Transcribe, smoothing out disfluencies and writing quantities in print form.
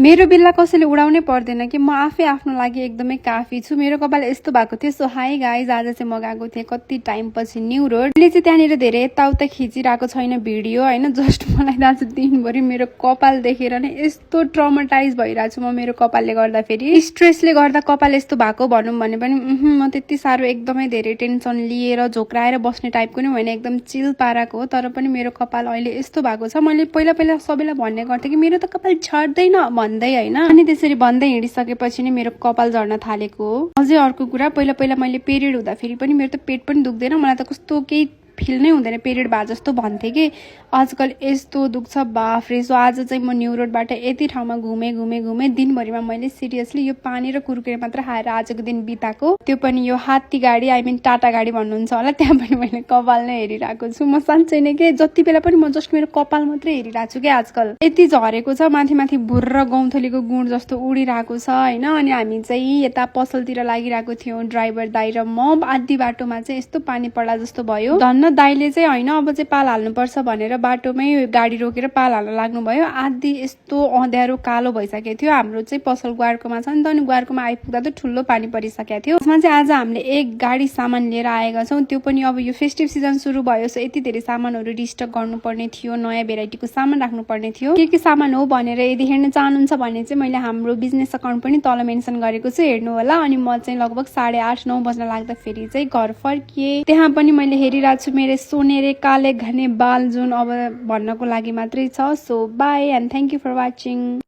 मेरो बिल्ला कसैले उडाउनै पर्दैन कि म आफै आफ्नो लागि एकदमै काफी छु। मेरो कपाल यस्तो भएको थियो। सो हाई गाइज, आज चाहिँ म गएको थिएँ कति टाइम पछि न्यू रोड। मैले चाहिँ त्यहाँनिर धेरै यताउता खिचिरहेको छैन भिडियो होइन, जस्ट मलाई आज दिनभरि मेरो कपाल देखेर नै यस्तो ट्रमाटाइज भइरहेको छु म मेरो कपालले गर्दाखेरि। स्ट्रेसले गर्दा कपाल यस्तो भएको भनौँ भने पनि म त्यति साह्रो एकदमै धेरै टेन्सन लिएर झोक्राएर बस्ने टाइपको नै होइन, एकदम चिल पाराको हो। तर पनि मेरो कपाल अहिले यस्तो भएको छ। मैले पहिला पहिला सबैलाई भन्ने गर्थेँ कि मेरो त कपाल झर्दैन भन्दै होइन, अनि त्यसरी भन्दै हिँडिसकेपछि नै मेरो कपाल झर्न थालेको हो। अझै अर्को कुरा, पहिला पहिला मैले पिरियड हुँदाखेरि पनि मेरो त पेट पनि दुख्दैन, मलाई त कस्तो केही फिल नै हुँदैन पिरियड भए जस्तो भन्थे कि। आजकल यस्तो दुख्छ बाफ्रे। सो आज चाहिँ म न्यू रोडबाट यति ठाउँमा घुमेँ दिनभरिमा मैले सिरियसली यो पानी र कुरकुरे मात्र खाएर आजको दिन बिताएको। त्यो पनि यो हात्ती गाडी, आई मिन टाटा गाडी भन्नुहुन्छ होला, त्यहाँ पनि मैले कपाल नै हेरिरहेको छु। म साँच्चै नै के जति बेला पनि म जस्ट मेरो कपाल मात्रै हेरिरहेको छु क्या। आजकल यति झरेको छ, माथि माथि भुर्र गौँथलीको गुण जस्तो उडिरहेको छ होइन। अनि हामी चाहिँ यता पसलतिर लागिरहेको थियौँ ड्राइभर दाइ र म। आधी बाटोमा चाहिँ यस्तो पानी पर्ला जस्तो भयो। धन्न दाइले चाहिँ होइन अब चाहिँ पाल हाल्नुपर्छ भनेर बाटोमै गाडी रोकेर पाल हाल्न लाग्नुभयो। आधी यस्तो अँध्यारो कालो भइसकेको थियो। हाम्रो चाहिँ पसल ग्वारकोमा छ नि त, अनि ग्वारकोमा आइपुग्दा त ठुलो पानी परिसकेको थियो। त्यसमा चाहिँ आज हामीले एक गाडी सामान लिएर आएका छौँ। त्यो पनि अब यो फेस्टिभ सिजन सुरु भयो, सो यति धेरै सामानहरू रिस्टक गर्नुपर्ने थियो, नयाँ भेराइटीको सामान राख्नुपर्ने थियो। के सामान हो भनेर यदि हेर्न चाहनुहुन्छ भने चाहिँ मैले हाम्रो बिजनेस अकाउन्ट पनि तल मेन्सन गरेको छु, हेर्नु होला। अनि म चाहिँ लगभग 8:30-9 बज्न लाग्दाखेरि चाहिँ घर फर्किएँ। त्यहाँ पनि मैले हेरिरहेको छु मेरो सोनेरे काले घने बाल जुन अब भन्नको लागि मात्रै छ। So bye and thank you for watching.